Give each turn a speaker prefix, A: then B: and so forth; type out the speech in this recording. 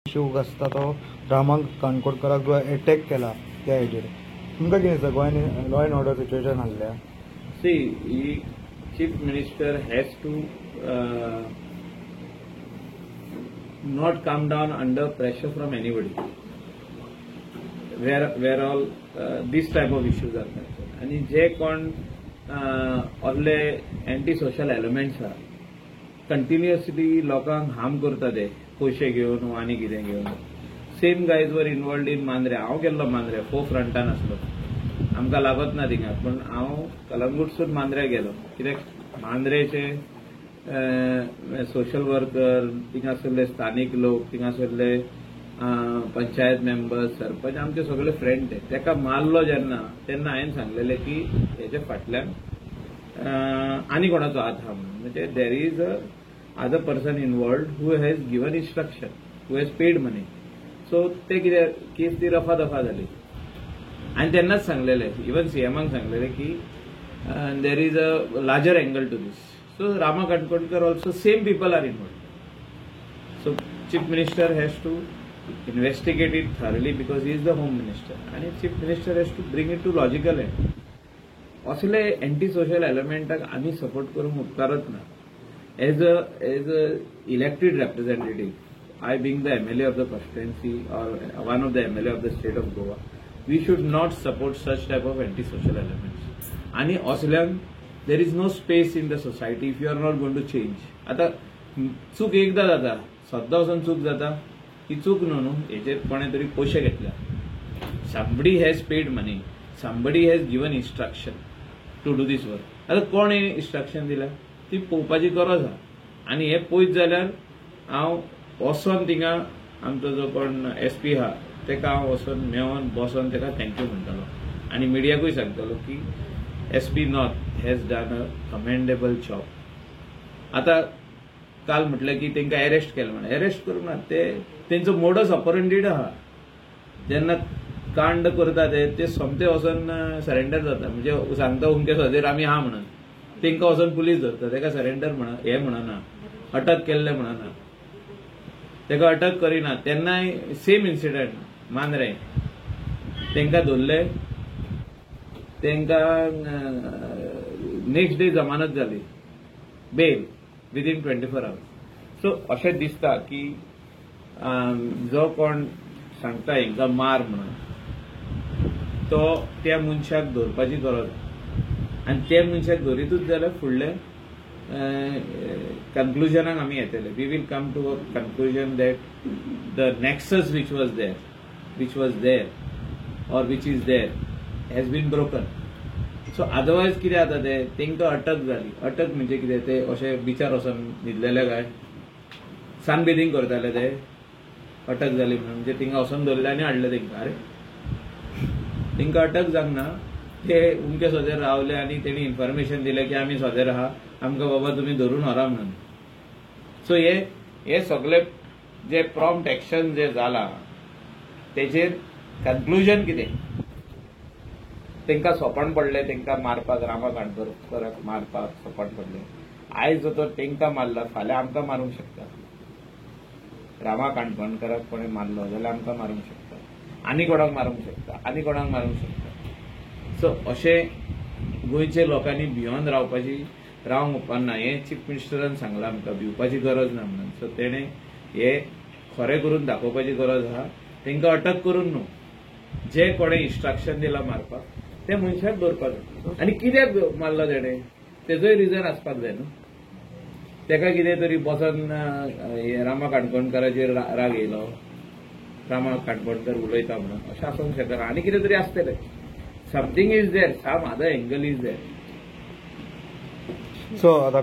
A: Issue आसता तो रामा काणकोणकराक attack केला त्या हेजेर तुमकां कितें दिसता गोंयान लॉ एंड ऑर्डर सिच्युएशन आहल्या?
B: See, chief minister has to not come down under pressure from anybody where all this type of issues are concerned. आणि जे कोण असले एंटी सोशल एलिमेंट्स आहा, कंटिन्युअसली लोकांक हार्म करता, ते पयशे घेवन आनी कितें घेवन. Same guys were involved in Mandrem. हांव गेल्लो मांद्रे, फोर फ्रंटान आसलो, आमकां लागत ना थिंगा, पूण हांव कलंगूटसून मांद्र्या गेलो कित्याक मांद्रेचे सोशल वर्कर, थिंगासरले स्थानीक लोक, थिंगासरले पंचायत मेंबर्स, सरपंच, आमचे सगळे फ्रेंड. ते तेका मारलो जेन्ना तेन्ना हांवें सांगलेलें की हेच्या फाटल्यान आनी कोणाचो हात आहा म्हणून. म्हणजे there is a other person involved who has given instruction, who has paid money. So ते कितें केस ती रफा दफा जाली. आनी तेन्नाच सांगलेलें, इवन सीएमाक सांगलेलें की there is a larger angle to this. So Rama Kankonkar also, same people are involved. So chief minister has to investigate it thoroughly because he is the home minister आणि chief minister has to bring it to logical end. असले anti social एलिमेंटाक आमी support करूंक उपकारत ना. As a elected representative, I being the MLA of the constituency or one of the MLA of the state of Goa, we should not support such type of anti social elements. आणि असल्यांक there is no space in the society if you are not going to change. आतां चूक एकदां जाता, सद्दां वचून चूक जाता, ही चूक न्हू. न्हू, हेचेर कोणें तरी पयशे घेतल्या. Somebody has paid money, somebody has given instruction to do this work. आतां कोणें इन्स्ट्रक्शन दिल्या ती पळोवपाची गरज आहा. आनी हें पळयत जाल्यार हांव वचोन थिंगा आमचो जो कोण एस पी आहा तेका हांव वचोन मेळोन बसोन तेका thank you म्हणटलो आनी मिडियाकूय सांगतलो की SP North has done a commendable job. आतां काल म्हटलें की तांकां अरेस्ट केलें म्हणून. अरेस्ट करूंक ना, ते तेंचो मोडस ऑपरंडी आहा. जेन्ना कांड करता ते सोमते वचोन सरेंडर जाता, म्हणजे सांगता उमके सदेर आमी आहा म्हणून. तांकां वचोन पुलीस धरता, तेका सरेंडर म्हणा हें म्हणना, अटक केल्लें म्हणना, तेका अटक करिना. तेन्नाय सेम इन्सिडंट मांद्रें, तांकां धरले, तांकां नेक्स्ट डे जमानत जाली, bail within 24 hours. So अशें दिसता की जो कोण सांगता हांकां मार म्हणून, तो त्या मनशाक धरपाची गरज आसा. आनी त्या मनशाक धरीतूच जाल्यार फुडलें कन्क्लुजनाक आमी येतले. We will come to a conclusion that the nexus which was there or which is there has been broken. So otherwise कितें जाता, ते तांकां अटक जाली. अटक म्हणजे कितें, ते अशे बिचार वचोन न्हिदलेले काय सनबेदींग करताले ते अटक जाली म्हणून? म्हणजे थिंगा वचोन धरले आनी हाडले तांकां. अरे, तांकां अटक जावंक ना, ते उमके सोदेर रावले आनी तेणी इन्फॉर्मेशन दिलें की आमी सोदेर आहा, आमकां बाबा तुमी धरून व्हरा म्हणून. सो हे हे सगळे जे प्रॉम्प्ट एक्शन जे जाला तेचेर कन्क्लुजन कितें? तांकां सोपण पडलें तांकां मारपाक, रामा काणकोणकराक मारपाक सोपण पडलें. आयज जो तो तांकां मारला, फाल्यां आमकां मारूंक शकता. रामा काणकोणकराक कोणें मारलो जाल्यार आमकां मारूंक शकता, आनी कोणाक मारूंक शकता, आनी कोणाक मारूंक शकता. सो अशें गोंयच्या लोकांनी भियोन रावपाची रावंक उपकारना. हें चीफ मिनिस्टरान सांगलां आमकां, भिवपाची गरज ना म्हणून. सो तेणें हें खरें करून दाखोवपाची गरज आहा. तांकां अटक करून न्हू, जे कोणें इन्स्ट्रक्शन दिलां मारपाक ते मनशाक दवरपाक जाय. आनी कित्याक मारलो तेणें तेजोय रिजन आसपाक जाय न्हू. तेका कितें तरी बसोन रामा काणकोणकाराचेर राग येयलो, रामा काणकोणकर उलयता म्हणून, अशें आसूंक शकना. आनी कितें तरी आसतलें. Something is there, some other angle is there.
A: So आतां